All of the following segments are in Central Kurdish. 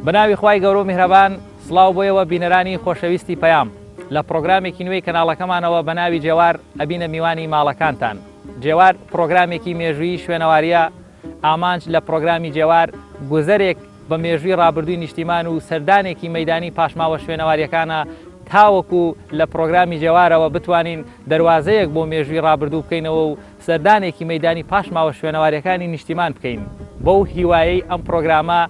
بەناوی خوای گەورە و میهرەبان سڵاو بۆ ئێوە بینەرانی خۆشەویستی پەیام لە پڕۆگرامێکی نوێی کەناڵەکەمانەوە بە ناوی جێوار ئەبینە میوانی ماڵەکانتان جێوار پڕۆگرامێکی مێژوویی شوێنەواریە ئامانج لە پڕۆگرامی جێوار گوزەرێک بە مێژووی ڕابردووی نیشتیمان و سەردانێکی مەیدانی پاشماوە شوێنەواریەکانە تاوەکو لە پڕۆگرامی جێوارەوە بتوانین دەروازەیەک بۆ مێژووی ڕابردوو بکەینەوە و سەردانێکی مەیدانی پاشماوە شوێنەواریەکانی نیشتیمان بکەین بەو هیوایەی ئەم پڕۆگرامە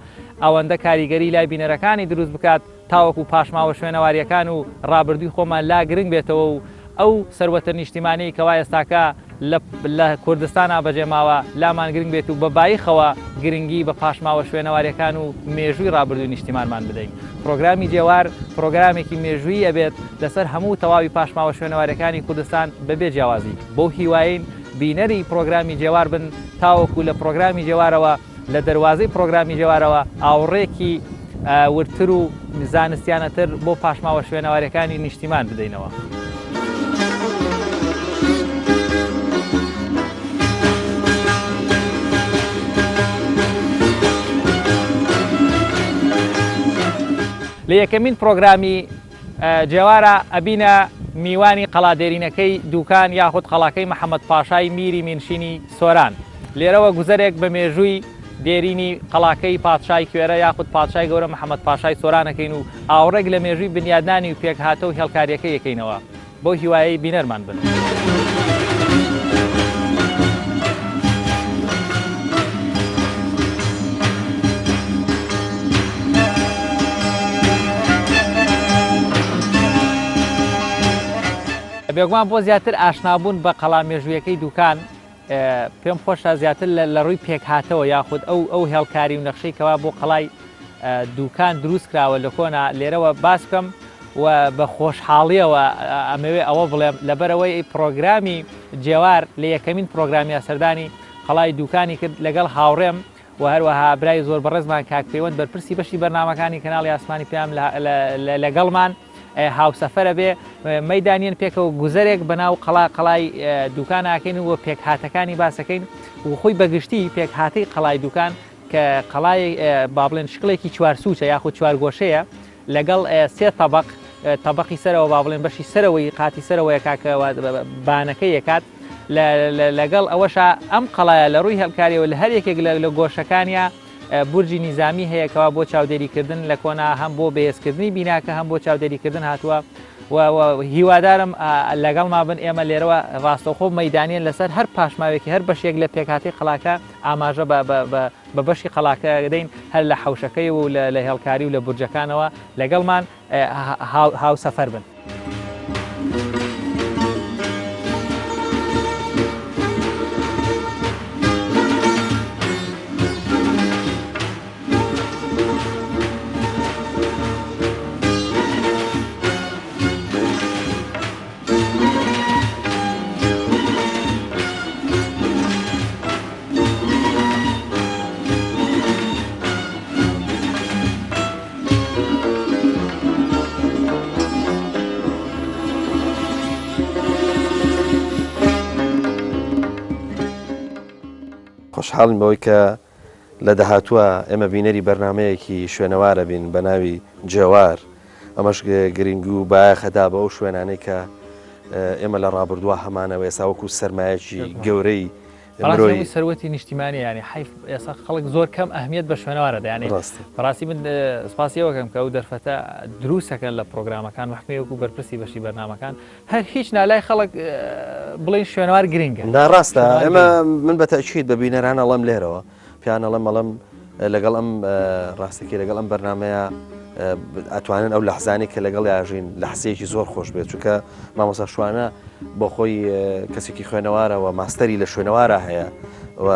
ئەوەندە کاریگەری لای بینەرەکانی دروست بکات تاوەکو پاشماوە شوێنەواریەکان و ڕابردووی خۆمان لا گرنگ بێتەوە و ئەو سەروەتە نیشتیمانیەی کەوا ئێستاکە لە لە کوردستانا بەجێ ماوە لامان گرنگ بێت و بە بایخەوە گرنگی بە پاشماوە شوێنەواریەکان و مێژووی ڕابردووی نیشتیمانمان بدەین. پرۆگرامی جێوار پرۆگرامێکی مێژوویی ئەبێت لەسەر هەموو تەواوی پاشماوە شوێنەواریەکانی کوردستان بەبێ جیاوازی. بەو هیوایەین بینەری پرۆگرامی جێوار بن تاوەکو لە پرۆگرامی جێوارەوە لە دەروازەی پرۆگرامی جێوارەوە ئاوڕێکی وردتر و زانستیانەتر بۆ پاشماوە شوێنەواریەکانی نیشتیمان بدەینەوە. لە یەکەمین پرۆگرامی جێوارە ئەبینە میوانی قەڵا دێرینەکەی دوکان یاخود قەڵاکەی محەمەد پاشای میری مینشینی سۆران. لێرەوە گوزەرێک بە مێژووی دێرینی قەڵاکەی پادشای کوێرە یاخود پادشای گەورە محەمەد پاشای سۆران ئەکەین و ئاوڕێک لە مێژووی بنیادنانی و پێکهاتە و هێڵکارییەکەی ئەکەینەوە. بەو هیوایەی بینەرمان بن. بێگومان بۆ زیاتر ئاشنابوون بە قەڵا مێژوویەکەی دوکان پێم خۆشە زیاتر لە ڕووی پێکهاتەوە یاخود ئەو ئەو هێڵکاری و نەخشەی کەوا بۆ قەڵای دوکان دروست کراوە لە کۆنا لێرەوە باس بکەم و بە خۆشحاڵیەوە ئەمەوێ ئەوە بڵێم لەبەرەوەی پرۆگرامی جێوار لە یەکەمین پرۆگرامیە سەردانی قەڵای دوکانی کرد لەگەڵ هاوڕێم و هەروەها برای زۆر بەڕێزمان کاک پەیوەند بەرپرسی بەشی بەرنامەکانی کەناڵی ئاسمانی پەیام لەگەڵمان هاوسەفەرە بێ مەدانیان پێکەوە گوزەرێک بەناو قەڵا قەڵای دوکان ئاکەین و پێکهاتەکانی باسەکەین و خۆی بەگشتی پێکهاتەی قەڵای دوکان کە قەڵای با بڵێن شکڵێکی چوارسوچە یاخود چوارگۆشەیە لەگەڵ سێ تەبق تەبقی سەرەوە با بڵێن بەشی سەرەوەی قاتی سەرەوەیە کاکەوە بانەکە یەکات لەگەڵ ئەوەشا ئەم قەڵایە لە ڕووی هێڵکاریەوە لە هەر یەکێک لە گۆشەکانیا بورجی نیزامی هەیە کەوا بۆ چاودێریکردن لە کۆنا هەم بۆ بەهێزکردنی بیناکە هەم بۆ چاودێریکردن هاتووە و هیوادارم لەگەڵما بن ئێمە لێرەوە ڕاستەوخۆ مەدانیان لەسەر هەر پاشماوێکی هەر بەشێک لە پێکهاتەی قەڵاکە ئاماژە بە بەشی قەڵاکە دەین هەر لە حەوشەکەی و لە هێڵکاری و لە بورجەکانەوە لەگەڵمان هاوسەفەر بن. خۆشحاڵین بەوەی کە لە داهاتووە ئێمە بینەری بەرنامەیەکی شوێنەوارە بین بە ناوی جێوار ئەمەش گرنگی و بایەخەدا بە ئەو شوێنانەی کە ئێمە لە ڕابردووە هەمانەوە ئێستا وەکو سەرمایەکی گەورەی مرۆی سەروەتی نیشتیمانی یانی حەیف ئێستا خەڵک زۆر کەم ئەهمیەت بە شوێنەوارە دەیانێ بەڕاستی من سپاسی ئەوەکەم کە ئەو دەرفەتە دروستەکەن لە پرۆگرامەکان وەحکمی وەکو بەرپرسی بەشی بەرنامەکان هەر هیچ نالای خەڵک بڵین شوێنەوار گرنگە ناڕاستە ئێمە من بە تەئکید بە بینەران ئەڵێم لێرەوە پیان ئەڵێم ئەڵێم لەگەڵ ئەم ڕاستەکەی لەگەڵ ئەم بەرنمەیە ئەتوانن ئەو لەحزانی کە لەگەڵ یاژین لە حسەیەکی زۆر خۆش بێت چونکە مامۆسا شوانە بۆ خۆی کەسێکی خوێنەوارەوە ماستەری لە شوێنەوارە هەیە. و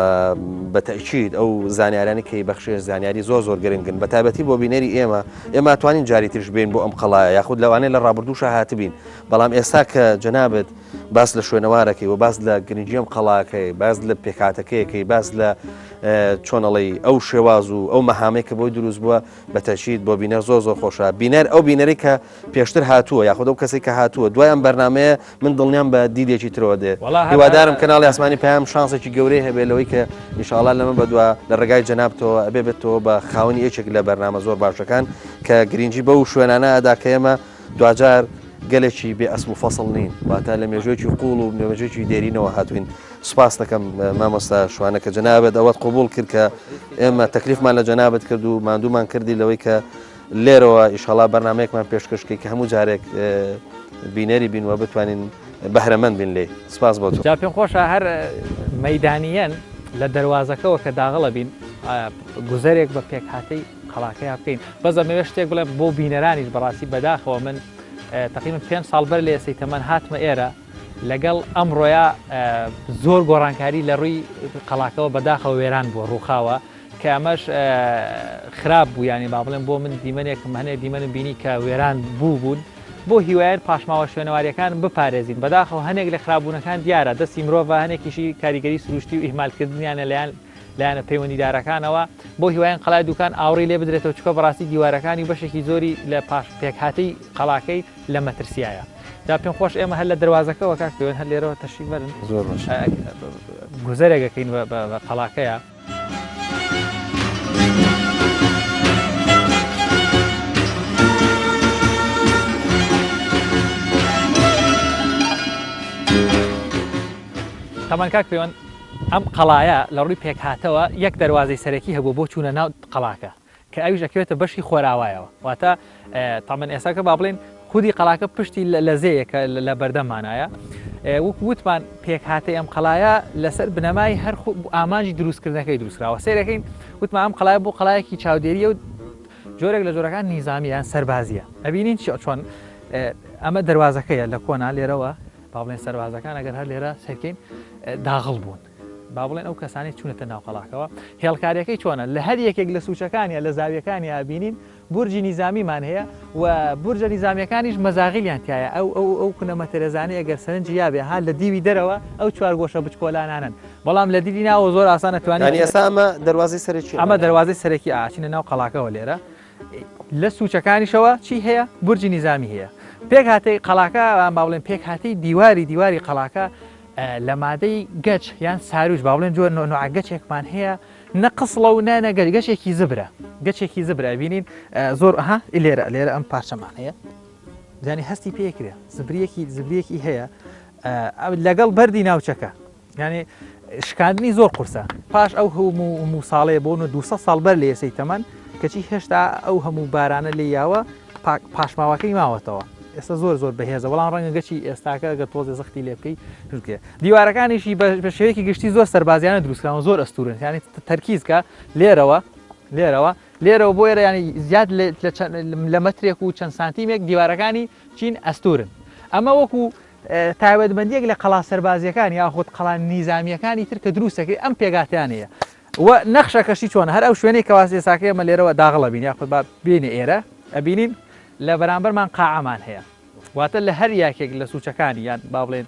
بە تەئکید ئەو زانیارانەی کە بەخشێ زانیاری زۆر زۆر گرنگن بە تایبەتی بۆ بینەری ئێمە ئێمە توانین جاری ترش بین بۆ ئەم قەڵایە یاخود لەوانەیە لە ڕابردووشە هاتبین بەڵام ئێستا کە جەنابت باس لە شوێنەوارەکەی و باس لە گرنگی ئەم قەڵاکەی باس لە پێکاتەکەیەکەی باس لە چۆنەڵی ئەو شێواز و ئەو مەهامەی کە بۆی دروست بووە بە تەشید بۆ بینەر زۆر زۆر خۆشە بینەر ئەو بینەری کە پێشتر هاتووە یاخود ئەو کەسێک کە هاتووە دوای ئەم بەرنمەیە من دڵنیام بە دیدێکی ترەوە دێت هیوادارم کەناڵی ئاسمانی پەیام شانسێکی گەورەی هەبێت لەوەی کە ئینشاڵا لەمە بەدوا لە ڕێگای جەنابتەوە ئەبێ بێتەوە بە خاوەنی یەکێک لە بەرنامە زۆر باشەکان کە گرنگی بەو شوێنانە ئەدا کە ئێمە دواجار گەلێکی بێ ئەسڵ و فەسڵ نین واتە لە مێژوویەکی قوڵ و مێژوویەکی دێرینەوە هاتوین سوپاس دەکەم مامۆستا شوانە کە جەنابت ئەوەت قبوڵ کرد کە ئێمە تەکلیفمان لە جەنابت کرد و ماندوومان کردی لەوەی کە لێرەوە ئیشەڵا بەرنامەیەکمان پێشکەش کەی کە هەموو جارێک بینەری بین و بتوانین بەهرەمەند بین لێی. سپاس بۆ تۆ. جا پێم خۆشە هەر مەیدانییەن لە دەروازەکەوە کە داغڵە بین گوزەرێک بە پێکهاتەی قەڵاکەیا بکەین. بەس ئەمەوێ شتێک بڵێم بۆ بینەرانیش بەڕاستی بەداخەوە من تەقریبەن پێنج ساڵ بەر لە ئێستەی تەمەن هاتمە ئێرە لەگەڵ ئەمڕۆیا زۆر گۆڕانکاری لە ڕووی قەڵاکەوە بەداخەوە وێران بووە ڕووخاوە. کە ئەمەش خراپ بوو یانی با بڵێم بۆ من دیمەنێکم هەنێ دیمەنم بینی کە وێران بوو بوون بۆ هیوایەن پاشماوە شوێنەواریەکان بپارێزین بەداخەوە هەنێک لە خراپبوونەکان دیارە دەستی مرۆڤە هەنێکیشی کاریگەری سروشتی و ئیهمالکردنیانە لەیان لایەنە پەیوەندیدارەکانەوە بۆ هیوایەن قەڵای دوکان ئاوڕی لێ بدرێتەوە چکە بەڕاستی دیوارەکانی و بەشێکی زۆری لە پاش پێکهاتەی قەڵاکەی لە مەترسیایە جا پێم خۆش ئێمە هەر لە دەروازەکەوە کاک پێوەند هەر لێرەوە تەشریف بەرن زۆر باش گوزەرێک ئەکەین بە قەڵاکەیە. تەمان کاک پەیوەند ئەم قەڵایە لە ڕووی پێکهاتەوە یەک دەروازەی سەرەکی هەبوو بۆ چوونە ناو قەڵاکە کە ئەویش ئەکەوێتە بەشی خۆراوایەوە واتە تامن ئێساکە با بڵێن خودی قەڵاکە پشتی لە زێیەکە لە بەردەمانایە وەک وتمان پێکهاتەی ئەم قەڵایە لەسەر بنەمای هەر ئامانجی دروستکردنەکەی دروستکراوە سەیرەکەین وتمان ئەم قەڵایە بۆ قەڵایەکی چاودێریە و جۆرێک لە جۆرەکان نیزامی یان سەربازیە ئەبینین چۆن ئەمە دەواازەکەیە لە کۆنا لێرەوە با بڵێن سەربازەکان ئەگەر هەر لێرە سەرکەین داغڵ بوون با بڵێن ئەو کەسانەی چوونەتە ناو قەڵاکەوە هێڵکاریەکەی چۆنە لە هەر یەکێک لە سوچەکانیا لە زاویەکانیا بینین بورجی نیزامیمان هەیە و بورجە نیزامیەکانیش مەزاغیلیان تایە ئەو ئەو ئەو کونە مەتەرێزانەی ئەگەر سەرنجی یابێ ها لە دیوی دەرەوە ئەو چوارگۆشە بچکۆلانانەن بەڵام لە دیوی ناوە زۆر ئاسانە توانی یانی ئێستا ئەمە دەروازەی سەرەکی ئەمە دەروازەی سەرەکی ئاچینە ناو قەڵاکەوە لێرە لە سوچەکانیشەوە چی هەیە بورجی نیزامی هەیە پێکهاتەی قەڵاکە با بڵێن پێکهاتەی دیواری دیواری قەڵاکە لە مادەی گەچ یان ساروج با بڵێن جۆر نوع گەچێکمان هەیە نە قسڵە و نە نەگەچ گەچێکی زبرە گەچێکی زبرە بینین زۆر ها لێرە لێرە ئەم پارچەمان هەیە زانی هەستی پێکرێ زبریەکی زبریەکی هەیە لەگەڵ بەردی ناوچەکە یعنی شکاندنی زۆر قورسە پاش ئەو هەموو هەموو ساڵەیە بۆ 200 ساڵ بەر لە ئێسەی تەمەن کەچی هێشتا ئەو هەموو بارانە لێ یاوە پاشماوەکەی ماوەتەوە ئێستا زۆر زۆر بەهێزە بەڵام ڕەنگە گەچی ئێستاکە گە تۆزێ زەختی لێ بکەی بکرێ دیوارەکانیشی بە شێوەیەکی گشتی زۆر سەربازیانە دروستکراون زۆر ئەستورن یعنی تەرکیز کە لێرەوە لێرەوە لێرەوە بۆ ئێرە ینی زیاد لە مەترێک و چەند سانتیمێک دیوارەکانی چین ئەستورن ئەمە وەکو تایبەتمەندیەک لە قەڵا سەربازیەکان یاخود قەڵا نیزامیەکانی تر کە دروست دەکرێت ئەم پێکهاتەیان هەیە و نەخشەکەشی چۆنە هەر ئەو شوێنەی کەوا ئێساکە ئێمە لێرەوە داغڵ ئەبین یاخود با بێینە ئێرە ئەبینین لە بەرامبەرمان قاعەمان هەیە واتە لە هەر یاکێک لە سوچەکانی یان با بڵێن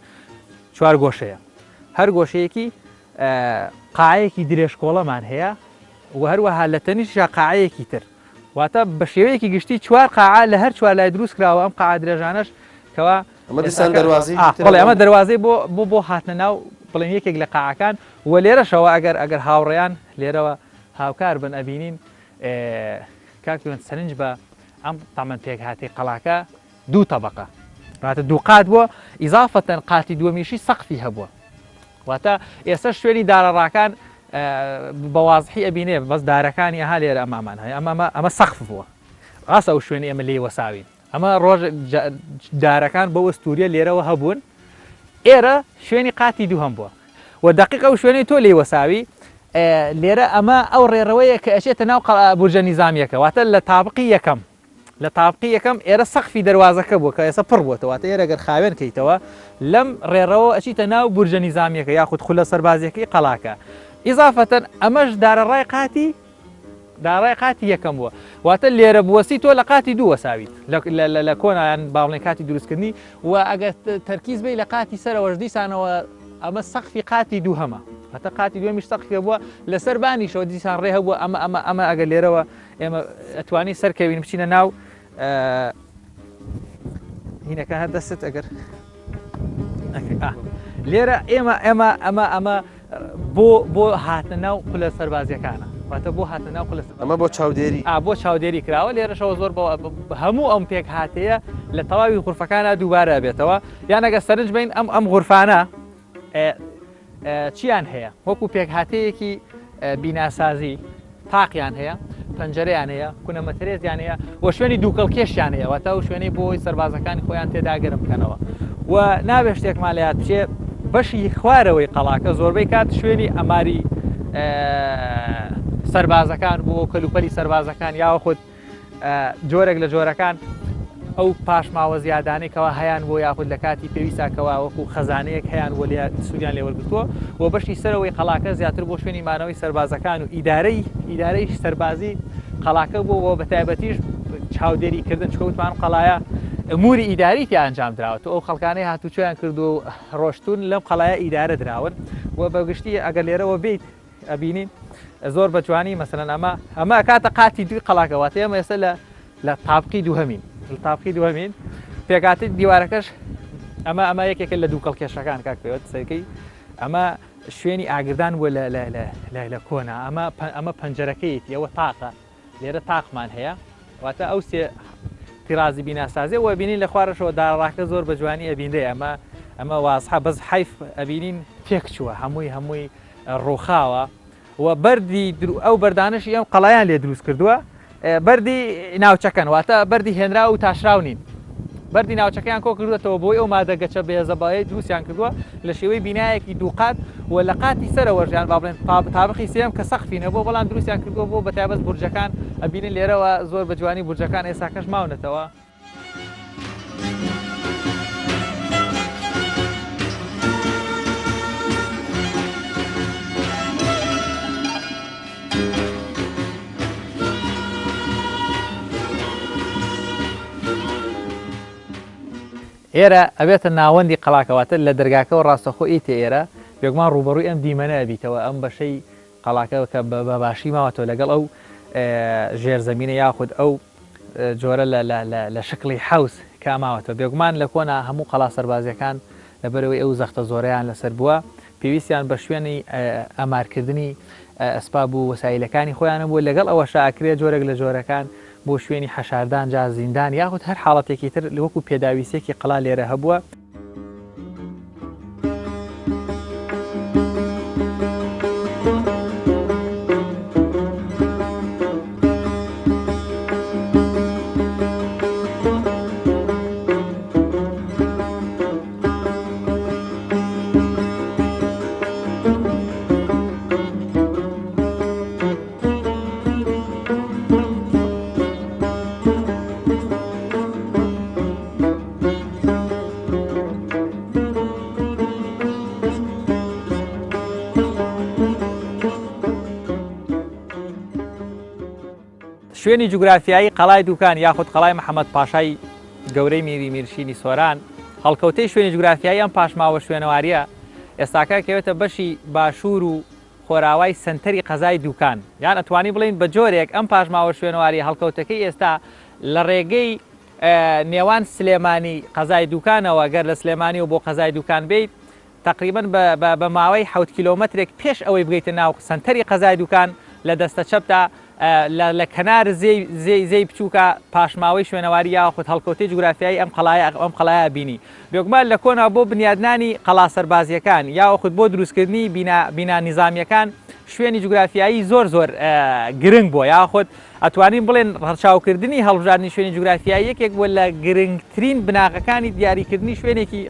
چوار گۆشەیە هەر گۆشەیەکی قاعەیەکی درێژکۆڵەمان هەیە و هەروەها لە تەنیشتیشا قاعەیەکی تر واتە بە شێوەیەکی گشتی چوار قاعە لە هەر چوار لای دروست کراوە ئەم قاعە درێژانەش کەوا ئەمە دیسان دەروازەیەکی ترە بەڵێ ئەمە دەروازەی بۆ بۆ بۆ هاتنە ناو بڵێن یەکێک لە قاعەکان و لێرەشەوە ئەگەر ئەگەر هاوڕێیان لێرەوە هاوکار بن ئەبینین کاک پێوەند سەرنج بە ئەم تەمەن پێکهاتەی قەڵاکە دوو تەبەقە واتە دوو قات بووە ئیزافەتەن قاتی دووەمیشی سەقفی هەبووە واتە ئێستا شوێنی دارەڕاکان بە وازحی ئەبینێ بەس دارەکانی ئەها لێرە ئەمامان هەیە ئەمە ئەمە سەقف بووە ڕاستە ئەو شوێنی ئێمە لێی وەساوین ئەمە ڕۆژ دارەکان بەو ئەستوریە لێرەوە هەبوون ئێرە شوێنی قاتی دووهەم بووە و دقیق ئەو شوێنەی تۆ لێی وەساوی لێرە ئەمە ئەو ڕێڕەوەیە کە ئەچێتە ناو بورجە نیزامیەکە واتە لە تابقی یەکەم لە تابقی یەکەم ئێرە سەقفی دەروازەکە بووە کە ئێستا پڕ بووەتەوە واتە ئێرە گەر خاوێن کەیتەوە لەم ڕێڕەوە ئەچیتە ناو بورجە نیزامیەکە یاخود خولە سەربازیەکەی قەڵاکە. ئیزافەتەن ئەمەش دارەڕای قاتی دارای قاتی یەکەم بووە واتە لێرە بوەستی تۆ لە قاتی دوو وەساویت لە کۆنایان باڵێن کاتی دروستکردنی و ئەگەر تەرکیز بی لە قاتی سەرەوەش دیسانەوە ئەمە سەقفی قاتی دووهەمە هەتا قاتی دوێمیش سەقفێ بووە لەسەر بانیشەوە دیسان ڕێ هەبووە ئەمە ئەمە ئەمە ئەگەر لێرەوە ئێمە ئەتوانی سەرکەوین بچینە ناو هینەکە هەر دەستت ئەگەر لێرە ئێمە ئێمە ئەمە ئەمە بۆ بۆ هاتنە ناو قولە سەربازیەکانە واتە بۆ هاتنە ناو قولە ئەمە بۆ چاودێری ئا بۆ چاودێری کراوە لێرەشەوە زۆر هەموو ئەم پێک هاتەیە لە تەواوی غرفەکانە دووبارە بێتەوە یان ئەگە سەرنج بین ئەم ئەم غرفانە چیان هەیە وەکو پێکهاتەیەکی بیناسازی تاقیان هەیە پەنجەرەیان هەیە کونە مەترێزیان هەیە و شوێنی دووکەڵ کێشیان هەیە واتە و شوێنەی بۆی سەربازەکانی خۆیان تێدا گەرم بکەنەوە و نابێ شتێکمان لە یاد بچێ بەشی خوارەوەی قەڵاکە زۆربەی کات شوێنی ئەماری سەربازەکان بۆ کەلوپەلی سەربازەکان یاخود جۆرێک لە جۆرەکان ئەو پاشماوە زیادانەی کەوا هەیان بۆ یاخود لە کاتی پێویستا کەوا وەکو خەزانەیەک هەیان بۆ لێ سوودیان لێوەرگتووە و بەشی سەرەوەی قەڵاکە زیاتر بۆ شوێنی مانەوەی سەربازەکان و ئیدارەی ئیدارەی سەربازی قەڵاکە بۆ بۆ بە تایبەتیش چاودێری کردن چکە وتمان قەڵایە ئەموری ئیداری تیا ئەنجام دراوە تو ئەو خەڵکانەی هاتوچۆیان کردو و ڕۆشتون لەم قەڵایە ئیدارە دراون و بەگشتی ئەگەر لێرەوە بیت ئەبینین زۆر بە جوانی مەسەلەن ئەمە ئەمە ئەکاتە قاتی دووی قەڵاکە واتە ئێمە ئێستا لە لە تابقی دووهەمین لە تابقی دووهەمین پێکاتی دیوارەکەش ئەمە ئەمە یەکێکە لە دووکەڵ کێشەکان کاک پێوە سەرکەی ئەمە شوێنی ئاگردان بووە لە لە لە لە لە کۆنا ئەمە ئەمە پەنجەرەکەیەتی ئەوە تاقە لێرە تاقمان هەیە واتە ئەو سێ تیرازی بیناسازی و بینین لە خوارەشەوە داڕاکە زۆر بە جوانی ئەبینرێ ئەمە ئەمە وازحە بەس حیف ئەبینین تێک چووە هەمووی هەمووی ڕووخاوە و بەردی ئەو بەردانەشی ئەم قەڵایان لێ دروست کردووە بەردی ناوچەکەن واتە بەردی هێنراو و تاشراو نین بەردی ناوچەکەیان کۆ کردوێتەوە بۆی ئەو مادە گەچە بێزەبایەی دروستیان کردووە لە شێوەی بینایەکی دووقات و لە قاتی سەرەوەژیان با بڵێن تابقی سێم کە سەقفی نەبوو بەڵام دروستیان کردووە بۆ بەتایبەت بورجەکان ئەبینن لێرەوە زۆر بە جوانی بورجەکان ئێساکەش ماونەتەوە. ئێرە ئەبێتە ناوەندی قەڵاکە واتە لە دەرگاکەوە ڕاستەخۆ ئیتە ئێرە بێگومان ڕووبەڕووی ئەم دیمەنە ئەبیتەوە ئەم بەشەی قەڵاکە کە بە باشی ماوەتەوە لەگەڵ ئەو ژێرزەمینە یاخود ئەو جۆرە لە شکڵی حەوز کە ماوەتەوە. بێگومان لە کۆنا هەموو قەڵا سەربازییەکان لەبەرئەوەی ئەو زەختە زۆرەیان لەسەر بووە، پێویستیان بە شوێنی ئەمارکردنی ئەسپاب و وەسایلەکانی خۆیان هەبووە، لەگەڵ ئەوەشا ئەکرێ جۆرێک لە جۆرەکان بۆ شوێنی حەشاردان جا زیندان یاخود هەر حاڵەتێکی تر وەکو پێداویستیەکی قەڵا لێرە هەبووە. شوێنی جوگرافیایی قەڵای دوکان یاخود قەڵای محەممەد پاشای گەورەی میری میرشینی سۆران هەڵکەوتەی شوێنی جوگرافیایی ئەم پاشماوە شوێنەواریە ئێستاکە کەوێتە بەشی باشوور و خۆراوای سەنتەری قەزای دوکان یان ئەتوانی بڵین بە جۆرێک ئەم پاشماوە شوێنەواری هەڵکەوتەکەی ئێستا لە ڕێگەی نێوان سلێمانی قەزای دوکانەوە گەر لە سلێمانیەوە بۆ قەزای دوکان بێیت تەقریبەن بە ماوەی حەوت کیلۆمەترێک پێش ئەوەی بگەیتە ناو سەنتەری قەزای دوکان لە دەستە چەپدا لە کەنار زێی زێی بچووکە پاشماوەی شوێنەواری یاخود هەڵکەوتەی جوگرافیایی ئەم قەڵایە ئەم قەڵایە بینی بێگومان لە کۆنا بۆ بنیادنانی قەڵا سەربازیەکان یاخود بۆ دروستکردنی بینا بینا نیزامیەکان شوێنی جوگرافیایی زۆر زۆر گرنگ بووە یاخود ئەتوانین بڵێن ڕەچاوکردنی هەڵبژاردنی شوێنی جوگرافیایی یەکێک بووە لە گرنگترین بناغەکانی دیاریکردنی شوێنێکی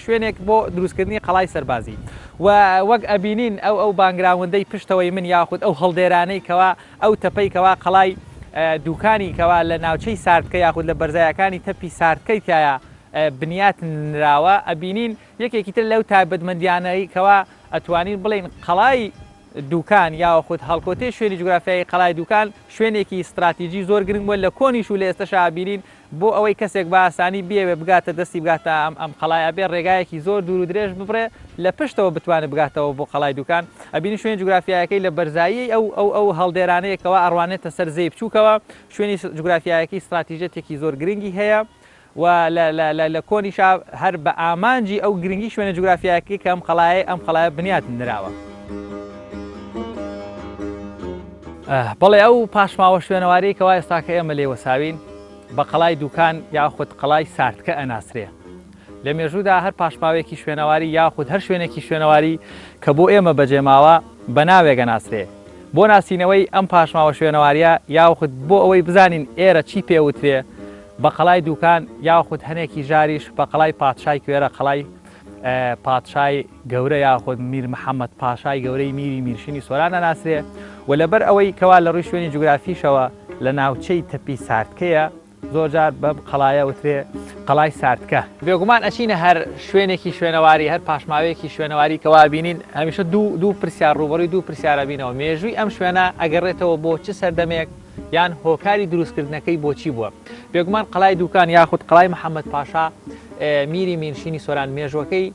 شوێنێک بۆ دروستکردنی قەڵای سەربازی و وەک ئەبینین ئەو ئەو background ەی پشتەوەی من یاخود ئەو هەڵدێرانەی کەوا ئەو تەپەی کەوا قەڵای دوکانی کەوا لە ناوچەی سارتکە یاخود لە بەرزایەکانی تەپی سارتکەی تایە بنیات نراوە ئەبینین یەکێکی تر لەو تایبەتمەندیانەی کەوا ئەتوانین بڵێین قەڵای. دوکان یاخود هەڵکۆتەی شوێنی جوگرافیایی قەڵای دوکان شوێنێکی ستراتیجی زۆر گرنگ بووە لە کۆنیش و لە ئێستەشا ئەبینین بۆ ئەوەی کەسێک بە ئاسانی بیەوێ بگاتە دەستی بگاتە ئەم ئەم قەڵای ئەبێ ڕێگایەکی زۆر دوور و درێژ ببڕێ لە پشتەوە بتوانێ بگاتەوە بۆ قەڵای دوکان ئەبینین شوێنی جوگرافیایەکەی لە بەرزاییەی ئەو ئەو ئەو هەڵدێرانەیە کەوا ئەڕوانێتە سەر زێی بچووکەوە شوێنی جوگرافیایەکەی ستراتیژیەتێکی زۆر گرنگی هەیە و لە لە لە لە کۆنیشا هەر بە ئامانجی ئەو گرنگی شوێنە جوگرافیایەکەی کە ئەم قەڵایەی ئەم قەڵایە بنیات نراوە. بەڵێ ئەو پاشماوە شوێنەوارەی کەوا ئێستاکە ئێمە لێی وەساوین بە قەڵای دوکان یاخود قەڵای سارتکە ئەناسرێ. لە مێژوودا هەر پاشماوەیەکی شوێنەواری یاخود هەر شوێنێکی شوێنەواری کە بۆ ئێمە بەجێماوە بە ناوێک ئەناسرێ. بۆ ناسینەوەی ئەم پاشماوە شوێنەواریە یاخود بۆ ئەوەی بزانین ئێرە چی پێ وترێ بە قەڵای دوکان یاخود هەنێکی جاریش بە قەڵای پادشای کوێرە قەڵای پادشای گەورە یاخود میر محەممەد پاشای گەورەی میری میرشینی سۆران ئەناسرێ و لەبەر ئەوەی کەوا لە ڕووی شوێنی جوگرافیشەوە لە ناوچەی تەپی سارتکەیە زۆرجار بەم قەڵایە وترێ قەڵای سارتکە. بێگومان ئەچینە هەر شوێنێکی شوێنەواری، هەر پاشماوەیەکی شوێنەواری کەوا بینین هەمیشە دوو دوو پرسیار ڕووبەڕووی دوو پرسیار ئەبینەوە، مێژووی ئەم شوێنە ئەگەڕێتەوە بۆ چ سەردەمێک یان هۆکاری دروستکردنەکەی بۆچی بووە؟ بێگومان قەڵای دووکان یاخود قەڵای محەممەد پاشا میری میرنشینی سۆران مێژووەکەی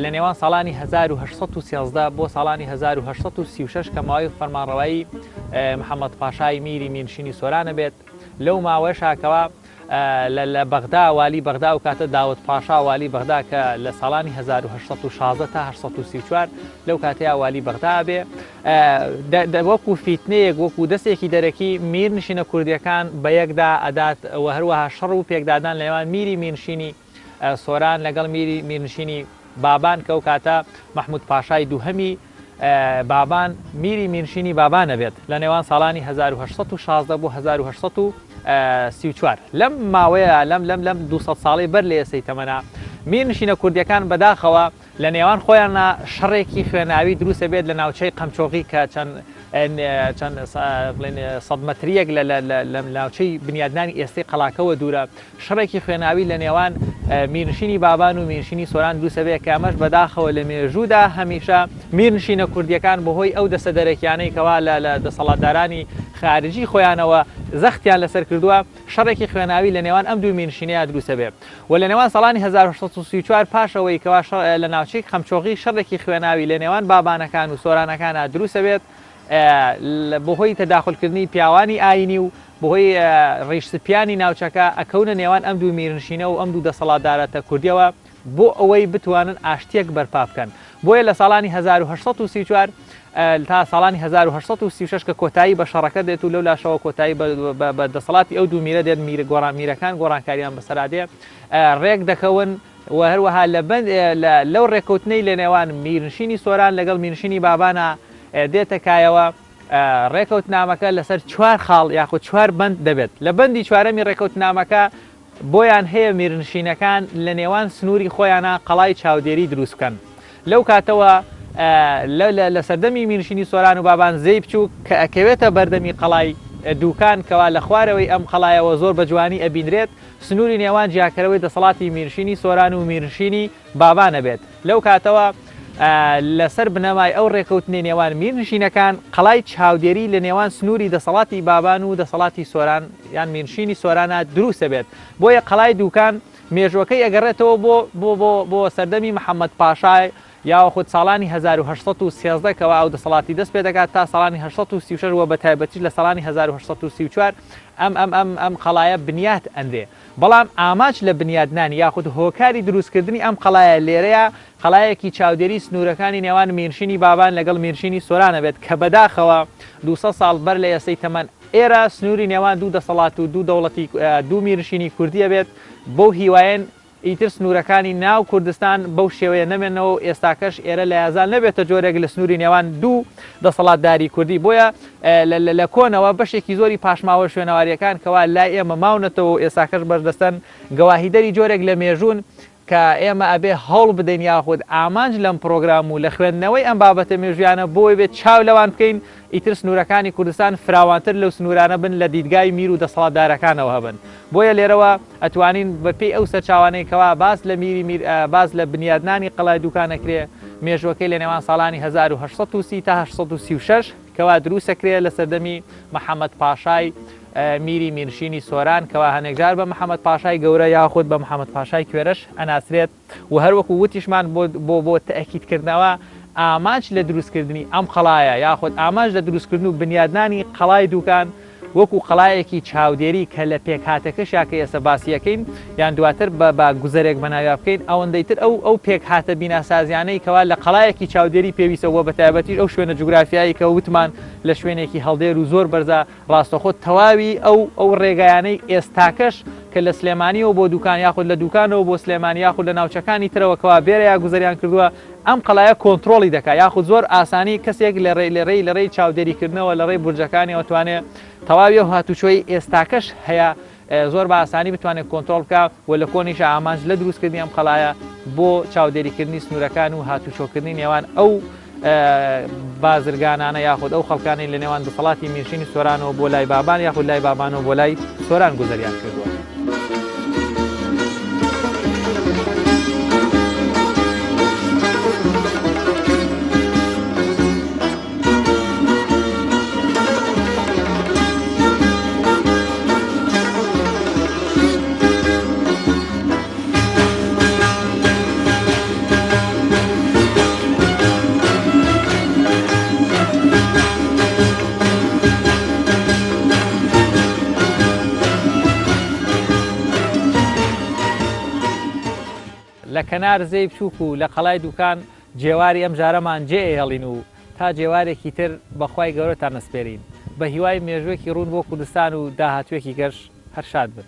لە نێوان ساڵانی 1813 بۆ ساڵانی 1836 کە ماوەی فەرمانڕەوایی محەممەد پاشای میری میرنشینی سۆرانە بێت لەو ماوەیەشا کەوا لە بەغدا والی بەغدا ئەو کاتە داود پاشا والی بەغدا کە لە ساڵانی 1816 تا 834 لەو کاتەیە والی بەغدا بێ وەکو فیتنەیەک وەکو دەستێکی دەرەکی میرنشینە کوردیەکان بە یەکدا ئەدات و هەروەها شەڕ و پێکدادان لەنێوان میری میرنشینی سۆران لەگەڵ میری میرنشینی بابان کە ئەو کاتە مەحمود پاشای دووهەمی بابان میری میرنشینی بابان ئەبێت لە نێوان ساڵانی 1816 بۆ 1834 لەم ماوەیە لەم لەم لەم 200 ساڵەی بەر لە ئێستەی تەمەنا میرنشینە کوردیەکان بەداخەوە لە نێوان خۆیانا شەڕێکی خوێناوی دروست ئەبێت لە ناوچەی قەمچۆغی کە چەند چەند بڵێن سەد مەتریەک لە لە ناوچەی بنیادنانی ئێستەی قەڵاکەوە دوورە شەڕێکی خوێناوی لە نێوان میرنشینی بابان و میرنشینی سۆران دروست ئەبێت کە ئەمەش بەداخەوە لە مێژوودا هەمیشە میرنشینە کوردیەکان بەهۆی ئەو دەستە دەرەکیانەی کەوا لە لە دەسەڵاتدارانی خارجی خۆیانەوە زەختیان لەسەر کردووە شەڕێکی خوێناوی لە نێوان ئەم دوو میرنشینەیە دروست ئەبێت و لە نێوان ساڵانی 1834 پاش ئەوەی کەوا شەڕ لە ناوچەی قەمچۆغی شەڕێکی خوێناوی لە نێوان بابانەکان و سۆرانەکانا دروست ئەبێت بەهۆی تەداخولکردنی پیاوانی ئایینی و بەهۆی ڕیش سپیانی ناوچەکە ئەکەونە نێوان ئەم دوو میرنشینە و ئەم دوو دەسەڵاتدارەتە کوردیەوە بۆ ئەوەی بتوانن ئاشتیەک بەرپا بکەن بۆیە لە ساڵانی 1834 تا ساڵانی 1836 کە کۆتایی بە شەڕەکە دێت و لەولاشەوە کۆتایی بە دەسەڵاتی ئەو دوو میرە دێت میرە گۆڕان میرەکان گۆڕانکاریان بەسەرا دێ ڕێک دەکەون و هەروەها لە بەند لەو ڕێککەوتنەی لە نێوان میرنشینی سۆران لەگەڵ میرنشینی بابانا دێتە کایەوە ڕێکەوتنامەکە لەسەر چوار خاڵ یاخود چوار بەند دەبێت لە بەندی چوارەمی ڕێکەوتنامەکە بۆیان هەیە میرنشینەکان لە نێوان سنووری خۆیانا قەڵای چاودێری دروست بکەن. لەو کاتەوە لە سەردەمی میرنشینی سۆران و بابان زێی بچووک کە ئەکەوێتە بەردەمی قەڵای دووکان کەوا لە خوارەوەی ئەم قەڵایەوە زۆر بە جوانی ئەبینرێت سنووری نێوان جیاکەرەوەی دەسەڵاتی میرنشینی سۆران و میرنشینی بابان ئەبێت. لەو کاتەوە لەسەر بنەمای ئەو ڕێکەوتنەی نێوان میرنشینەکان، قەڵای چاودێری لە نێوان سنووری دەسەڵاتی بابان و دەسەڵاتی سۆران یان میرنشینی سۆرانا دروست ئەبێت. بۆیە قەڵای دووکان مێژووەکەی ئەگەڕێتەوە بۆ بۆ بۆ بۆ سەردەمی محەمەد پاشا یاوەخود ساڵانی 1813 کەوا ئەو دەسەڵاتی دەست پێ دەکات تا ساڵانی 836 و بەتایبەتیش لە ساڵانی 1834 ئەم ئەم ئەم ئەم قەڵایە بنیات ئەنرێ. بەڵام ئامانج لە بنیادنانی یاخود هۆکاری دروستکردنی ئەم قەڵایە لێرەیا قەڵایەکی چاودێری سنوورەکانی نێوان میرنشینی بابان لەگەڵ میرنشینی سۆران ئەبێت کە بەداخەوە 200 ساڵ بەر لە ئێستەی تەمەن ئێرە سنووری نێوان دوو دەسەڵات و دوو دەوڵەتی دوو میرنشینی کوردی ئەبێت بەو هیوایەن ئیتر سنوورەکانی ناو کوردستان بەو شێوەیە نەمێنەوە و ئێستاکەش ئێرە لایەزال نەبێتە جۆرێک لە سنووری نێوان دوو دەسەڵاتداری کوردی بۆیە لە کۆنەوە بەشێکی زۆری پاشماوە شوێنەوارییەکان کەوا لای ئێمە ماونەتەوە و ئێستاکەش بەردەستەن گەواهیدەری جۆرێک لە مێژوون کە ئێمە ئەبێ هەوڵ بدەین یاخود ئامانج لەم پڕۆگرام و لە خوێندنەوەی ئەم بابەتە مێژوویانە بۆی بێت چاو لەوان بکەین ئیتر سنوورەکانی کوردستان فراوانتر لەو سنوورانە بن لە دیدگای میر و دەسەڵاتدارەکانەوە هەبن بۆیە لێرەوە ئەتوانین بە پێی ئەو سەرچاوانەی کەوا باس لە میری میر باس لە بنیادنانی قەڵای دوکان ئەکرێ. مێژووەکەی لە نێوان ساڵانی 1830 تا 836 کەوا دروستەکرێ لە سەردەمی محەمەد پاشای میری میرنشینی سۆران کەوا هەنێکجار بە محەمەد پاشای گەورە یاخود بە محەمەد پاشای کوێرەش ئەناسرێت و هەروەکو وتیشمان بۆ بۆ بۆ تەئکیدکردنەوە ئامانج لە دروستکردنی ئەم قەڵایە یاخود ئامانج لە دروستکردن و بنیادنانی قەڵای دوکان وەکو قەڵایەکی چاودێری کە لە پێکهاتەکەشیا کە ئێستا باسی ئەکەین یان دواتر بە بە گوزەرێک بە ناویا بکەین ئەوەندەی تر ئەو ئەو پێکهاتە بیناسازیانەی کەوا لە قەڵایەکی چاودێری پێویستە وە بە تایبەتیش ئەو شوێنە جوگرافیایی کە وتمان لە شوێنێکی هەڵدێر و زۆر بەرزە ڕاستەخۆ تەواوی ئەو ئەو ڕێگایانەی ئێستاکەش کە لە سلێمانیەوە بۆ دوکان یاخود لە دوکانەوە بۆ سلێمانی یاخود لە ناوچەکانی ترەوە کەوا بێرەیا گوزەریان کردووە ئەم قەڵایە کۆنترۆڵی دەکا یاخود زۆر ئاسانی کەسێک لە ڕێی لە ڕێی لە ڕێی چاودێری کردنەوە لە ڕێی بورجەکانیەوە توانێ تەواوی ئەو هاتوچۆی ئێستاکەش هەیە زۆر بە ئاسانی بتوانێت کۆنترۆڵ بکا و لە کۆنیشا ئامانج لە دروستکردنی ئەم قەڵایە بۆ چاودێریکردنی سنوورەکان و هاتوچۆکردنی نێوان ئەو بازرگانانە یاخود ئەو خەڵکانەی لە نێوان دەسەڵاتی میرنشینی سۆرانەوە بۆ لای بابان یاخود لای بابانەوە بۆ لای سۆران گوزەریان کردووە. لە کەنار زێی بچووک و لە قەڵای دوکان جێواری ئەم جارەمان جێ ئەهێڵین و تا جێوارێکی تر بە خوای گەورەتان ئەسپێرین. بە هیوای مێژووێکی ڕوون بۆ کوردستان و داهاتووێکی گەش هەر شاد بن.